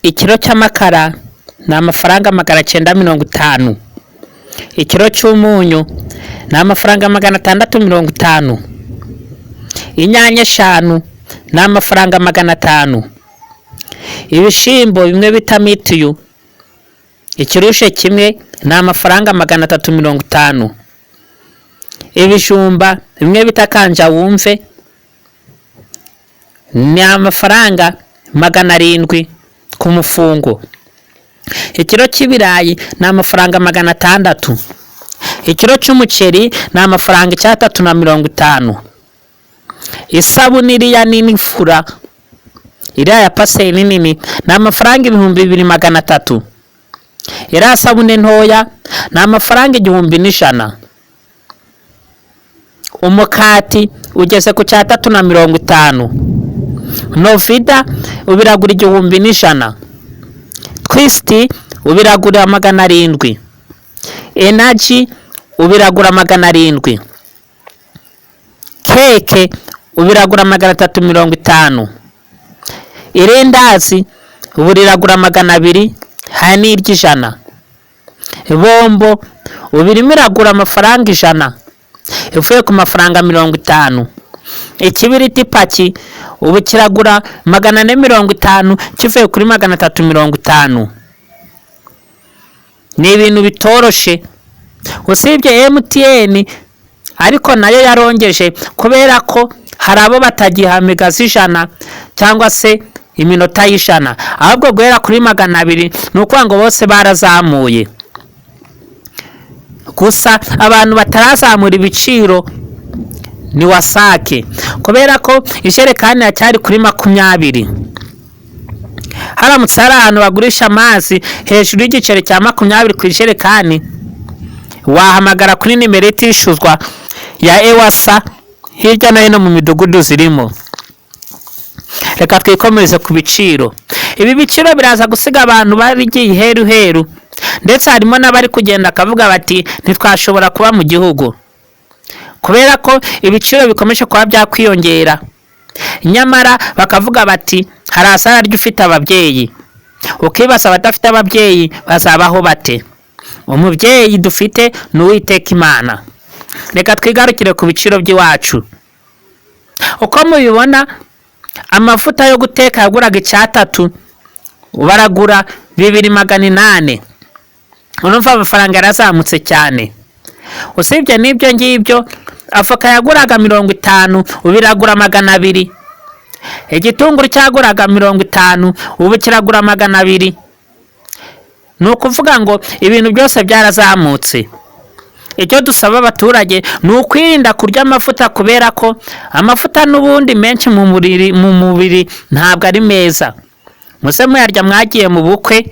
Ikiro cy'amakara ni amafaranga 950. Ikiro cy'umunyu ni amafaranga 650. Inyanya eshanu ni amafaranga 500. Ibishimbo bimwe bita mitiyu, ikirushe kimwe ni amafaranga 350. Ibijumba bimwe bita kanja wumve ni amafaranga 700 ku mufungo. Ikiro cy'ibirayi ni amafaranga 600. Ikiro cy'umuceri ni amafaranga 350. Isabune iriya nini ifura, iriya ya paseri nini, ni amafaranga 2300. Iriya sabune ntoya ni amafaranga 1100. Umukati ugeze ku 350. Novida ubiragura 1100. Twisiti ubiragura 700. Energy ubiragura 700. Keke ubiragura 350. Irindazi ubu riragura 200, hari n'iry'ijana. Bombo ubu irimo iragura amafaranga 100 ivuye ku mafaranga 50. Ikibiriti paki ubu kiragura 450 kivuye kuri 350. Ni ibintu bitoroshe. Usibye MTN ariko nayo yarongeje, kubera ko hari abo batagiha mega z'ijana cyangwa se iminota y'ijana, ahubwo guhera kuri 200, ni ukuvuga ngo bose barazamuye. Gusa abantu batarazamura ibiciro ni WASAC, kubera ko ijerekani yacyari kuri 20. Haramutse hari ahantu bagurisha amazi hejuru y'igiceri cya 20 ku ijerekani, wahamagara kuri nimero itishyuzwa ya EWASA hirya no hino mu midugudu zirimo. Reka twikomereze ku biciro. Ibi biciro biraza gusiga abantu barigiye iheru heru, ndetse harimo n'abari kugenda akavuga bati ntitwashobora kuba mu gihugu kubera ko ibiciro bikomeje kuba byakwiyongera. Nyamara bakavuga bati hari asara ufite ababyeyi, ukibaza abadafite ababyeyi bazabaho bate? Umubyeyi dufite ni Uwiteka Imana. Reka twigarukire ku biciro by'iwacu. Uko mubibona, amavuta yo guteka yaguraga 300 baragura 2800. Urumva amafaranga yarazamutse cyane. Usibye n'ibyo ngibyo, avoka yaguraga 50 ubu iragura 200. Igitunguru cyaguraga 50 ubu kiragura 200. Ni ukuvuga ngo ibintu byose byarazamutse. Icyo dusaba abaturage ni ukwirinda kurya amavuta, kubera ko amavuta n'ubundi menshi mu mubiri ntabwo ari meza. Muze muyarya mwagiye mu bukwe,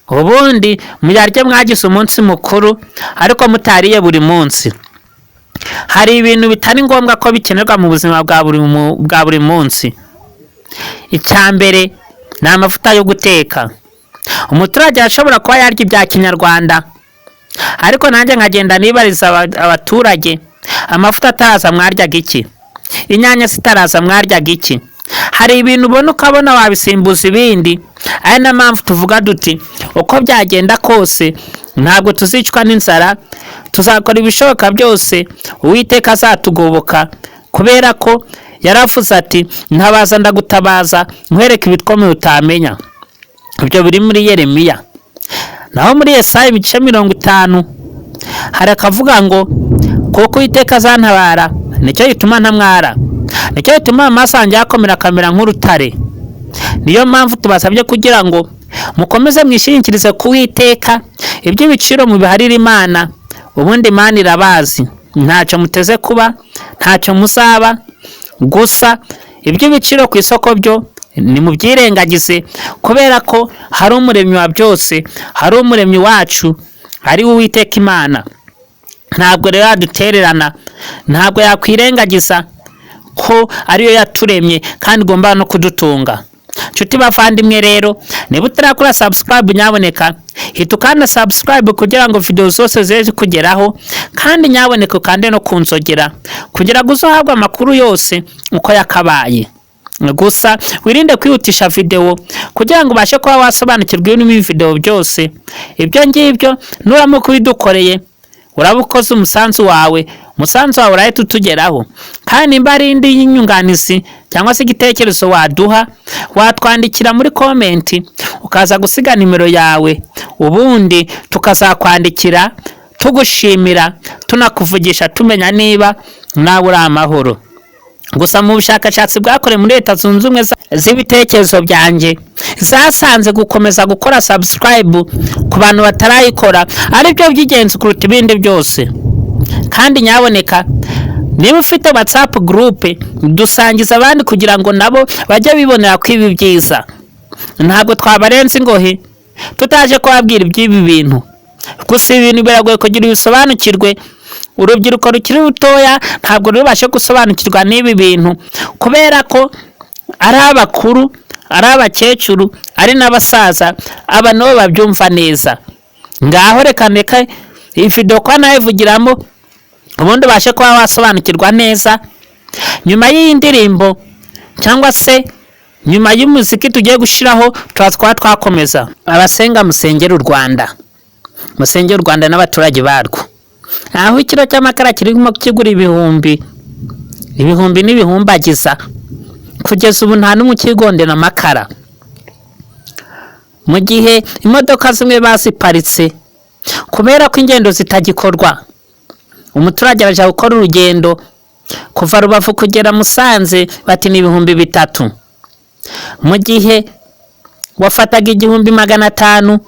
ubundi muyarye mwagize umunsi mukuru, ariko mutariye buri munsi. Hari ibintu bitari ngombwa ko bikenerwa mu buzima bwa buri munsi. Icya mbere ni amavuta yo guteka. Umuturage ashobora kuba yarya ibya kinyarwanda, ariko nanjye nkagenda nibariza abaturage: amavuta ataraza mwaryaga iki? Inyanya zitaraza mwaryaga iki? Hari ibintu ubona ukabona wabisimbuza ibindi. Ari na mpamvu tuvuga duti uko byagenda kose ntabwo tuzicwa n'inzara, tuzakora ibishoboka byose, Uwiteka azatugoboka, kubera ko yaravuze ati ntabaza ndagutabaza, nkwereke ibikomeye utamenya. Ibyo biri muri Yeremiya. Naho muri Yesaya ibice 50 hari akavuga ngo kuko Uwiteka azantabara, nicyo gituma ntamwara, nicyo gituma amaso yanjye yakomera akamera nk'urutare. Niyo mpamvu tubasabye kugira ngo mukomeze mwishingikirize ku Uwiteka, iby'ibiciro mubiharire Imana, ubundi Imana irabazi, ntacyo muteze kuba, ntacyo muzaba. Gusa iby'ibiciro ku isoko byo nimubyirengagize, kubera ko hari umuremyi wa byose, hari umuremyi wacu ari we Uwiteka Imana. Ntabwo rero yadutererana, ntabwo yakwirengagiza ko ariyo yaturemye kandi igomba no kudutunga. Nshuti bavandimwe rero, niba utarakora subscribe, nyaboneka hita ukanda subscribe kugira ngo video zose zize zikugeraho, kandi nyaboneka ukande no kunzogera kugira ngo uzahabwe amakuru yose uko yakabaye. Gusa wirinde kwihutisha videwo kugira ngo ubashe kuba wasobanukirwa ibiri muri videwo byose. Ibyo ngibyo nuramuka ubidukoreye, uraba ukoze umusanzu wawe, umusanzu wawe urahita utugeraho. Kandi nimba hari indi nyunganizi cyangwa se igitekerezo waduha, watwandikira muri comment, ukaza gusiga nimero yawe, ubundi tukazakwandikira tugushimira, tunakuvugisha, tumenya niba nawe uri amahoro. Gusa mu bushakashatsi bwakorewe muri Leta Zunze Ubumwe z'ibitekerezo byanjye, zasanze gukomeza gukora subscribe ku bantu batarayikora ari byo by'ingenzi kuruta ibindi byose. Kandi nyaboneka, niba ufite WhatsApp group, dusangiza abandi kugira ngo nabo bajye bibonera ko ibi byiza. Ntabwo twabarenza ingohe tutaje kubabwira iby'ibi bintu. Gusa ibi bintu biragoye kugira ibisobanukirwe. Urubyiruko rukiri rutoya ntabwo rubashe gusobanukirwa n'ibi bintu, kubera ko ari abakuru, ari abakecuru, ari n'abasaza, aba nabo babyumva neza. Ngaho reka ndeke iyi video kuba nayivugiramo, ubundi ubashe kuba wasobanukirwa neza. Nyuma y'iyi ndirimbo cyangwa se nyuma y'umuziki tugiye gushyiraho, tuba twaba twakomeza. Abasenga, musengere u Rwanda, musengere u Rwanda n'abaturage barwo. Aho ikiro cy'amakara kirimo kigura ibihumbi ibihumbi n'ibihumbagiza, kugeza ubu nta n'umwe ukigondera amakara, mu gihe imodoka zimwe baziparitse kubera ko ingendo zitagikorwa. Umuturage arajya gukora urugendo kuva Rubavu kugera Musanze, bati ni 3000, mu gihe wafataga 1500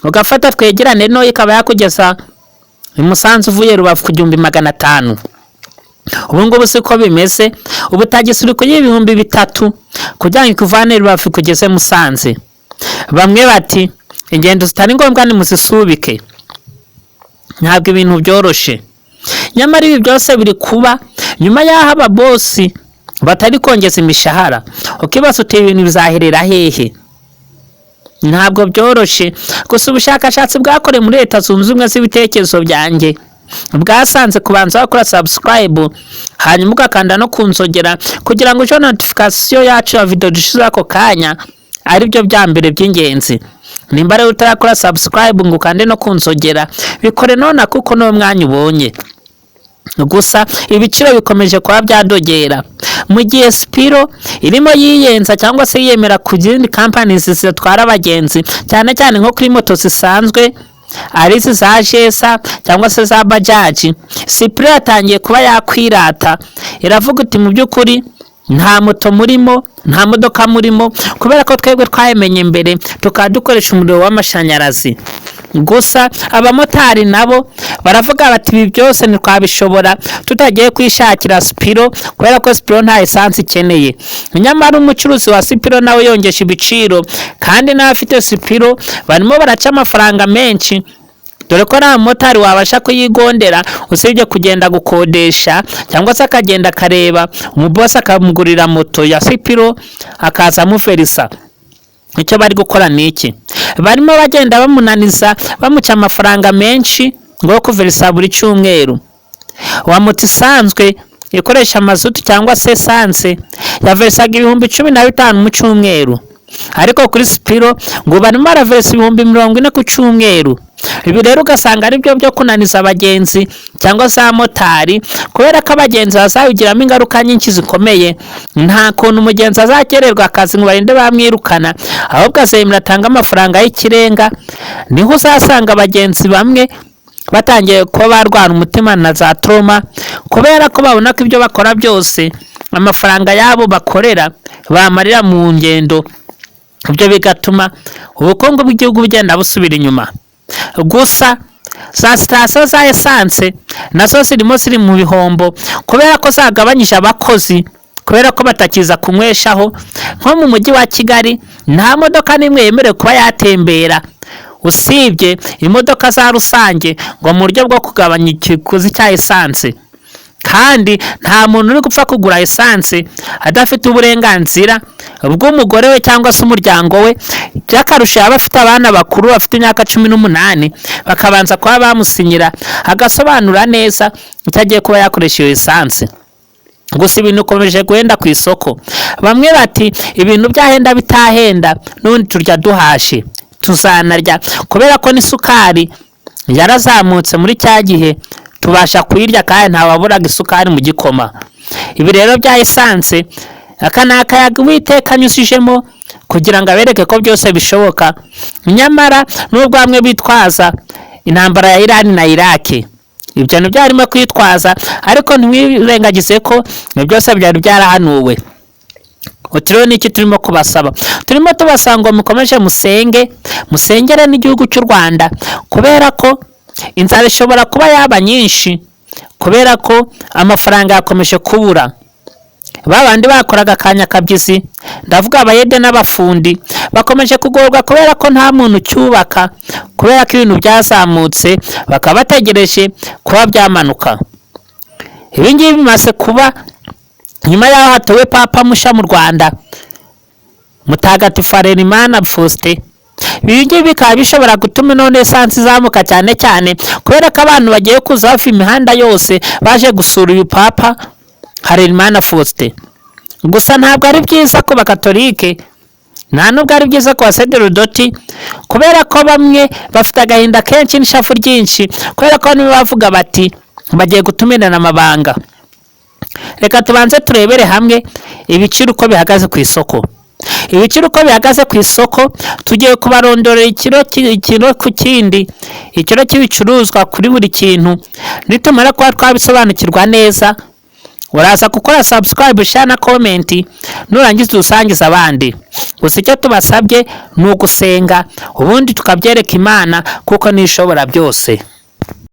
ugafata twegerane ntoya ikaba yakugeza i Musanze uvuye Rubavu ku 1500. Ubu ngubu siko bimeze. Ubu tagisi uri kuyiha 3000 kugira ngo ikuvane Rubavu kugeze Musanze. Bamwe bati ingendo zitari ngombwa nimuzisubike. Ntabwo ibintu byoroshe. Nyamara ibi byose biri kuba nyuma y'aho ababosi batari kongeza imishahara. Ukibaza uti ibintu bizaherera hehe? Ntabwo byoroshe. Gusa ubushakashatsi bwakorewe muri Leta Zunze Ubumwe z'ibitekerezo byanjye bwasanze kubanza wakora subscribe, hanyuma ugakanda no ku nzogera kugira ngo uje notification yacu ya video dushizeho ako kanya, aribyo bya mbere by'ingenzi. Nimba rero utarakora subscribe ngo ukande no ku nzogera, bikore none kuko niwo mwanya ubonye. Gusa ibiciro bikomeje kuba byadogera, mu gihe Spiro irimo yiyenza cyangwa se yiyemera ku zindi companies zitwara abagenzi, cyane cyane nko kuri moto zisanzwe, ari izi za jesa cyangwa se za bajaji. Spiro yatangiye kuba yakwirata, iravuga uti mu by'ukuri nta moto murimo, nta modoka murimo, kubera ko twebwe twabimenye mbere, tukaba dukoresha umuriro w'amashanyarazi. Gusa abamotari nabo baravuga bati ibi byose ntitwabishobora tutagiye kwishakira Spiro, kubera ko Spiro nta esanse ikeneye. Nyamara umucuruzi wa Spiro nawe yongesha ibiciro, kandi n'abafite Spiro barimo baraca amafaranga menshi, dore ko nta mumotari wabasha kuyigondera usibye kugenda gukodesha, cyangwa se akagenda akareba umubosi akamugurira moto ya Spiro akaza amuverisa. Icyo bari gukora ni iki? Barimo bagenda bamunaniza, bamuca amafaranga menshi ngo yo kuverisa buri cyumweru. Wa moto isanzwe ikoresha mazutu cyangwa se esanse yaverisaga 15,000 mu cyumweru, ariko kuri Spiro ngo barimo baraverisa 40,000 ku cyumweru. Ibi rero ugasanga ari byo byo kunaniza abagenzi cyangwa se abamotari, kubera ko abagenzi bazabigiramo ingaruka nyinshi zikomeye. Nta kuntu umugenzi azakererwa akazi ngo barinde bamwirukana, ahubwo azemera atange amafaranga y'ikirenga. Niho uzasanga abagenzi bamwe batangiye kuba barwara umutima na za trauma, kubera ko babona ko ibyo bakora byose, amafaranga yabo bakorera bamarira mu ngendo. Ibyo bigatuma ubukungu bw'igihugu bugenda busubira inyuma. Gusa za sitasiyo za esanse nazo zirimo ziri mu bihombo, kubera ko zagabanyije abakozi, kubera ko batakiza kunyweshaho. Nko mu mujyi wa Kigali nta modoka n'imwe yemerewe kuba yatembera usibye imodoka za rusange, ngo mu buryo bwo kugabanya ikiguzi cya esanse. Kandi nta muntu uri gupfa kugura esanse adafite uburenganzira bw'umugore we cyangwa se umuryango we. By'akarusho yaba afite abana bakuru bafite imyaka 18, bakabanza kuba bamusinyira, agasobanura neza icyo agiye kuba yakoresha iyo esanse. Gusa ibintu ukomeje guhenda ku isoko. Bamwe bati ibintu byahenda bitahenda, n'ubundi turya duhashe, tuzanarya, kubera ko n'isukari yarazamutse. Muri cya gihe tubasha kuyirya kandi ntawaburaga isukari mu gikoma. Ibi rero bya essence, aka ni akayaga Uwiteka anyujijemo kugira ngo abereke ko byose bishoboka. Nyamara nubwo bamwe bitwaza intambara ya Irani na Iraki, ibyo nibyo harimo kwitwaza, ariko ntiwirengagize ko ibyo byose byari byarahanuwe. Uti rero niki turimo kubasaba? Turimo tubasaba ngo mukomeze musenge, musengere n'igihugu cy'u Rwanda, kubera ko inzara ishobora kuba yaba nyinshi, kubera ko amafaranga yakomeje kubura. Ba bandi bakoraga akanyakabyizi, ndavuga abayede n'abafundi, bakomeje kugorwa kubera ko nta muntu ucyubaka, kubera ko ibintu byazamutse, bakaba bategereje kuba byamanuka. Ibi ngibi bimaze kuba nyuma y'aho hatowe papa musha mu Rwanda, Mutagatifu Harerimana Faustin. Ibi ngibi bikaba bishobora gutuma none essence izamuka cyane cyane, kubera ko abantu bagiye kuza hafi imihanda yose baje gusura uyu papa Harerimana Faustin. Gusa ntabwo ari byiza ku Bakatolike, nta nubwo ari byiza ku basaserodoti, kubera ko bamwe bafite agahinda kenshi n'ishavu ryinshi, kubera ko bamwe bavuga bati bagiye gutumirana amabanga. Reka tubanze turebere hamwe ibiciro uko bihagaze ku isoko. Ibiciro uko bihagaze ku isoko, tugiye kubarondorera ikiro ku kindi, ikiro cy'ibicuruzwa kuri buri kintu. Nitumara kuba twabisobanukirwa neza, uraza gukora subscribe, share na comment, nurangiza usangiza abandi. Gusa icyo tubasabye ni ugusenga, ubundi tukabyereka Imana, kuko niyo ishobora byose.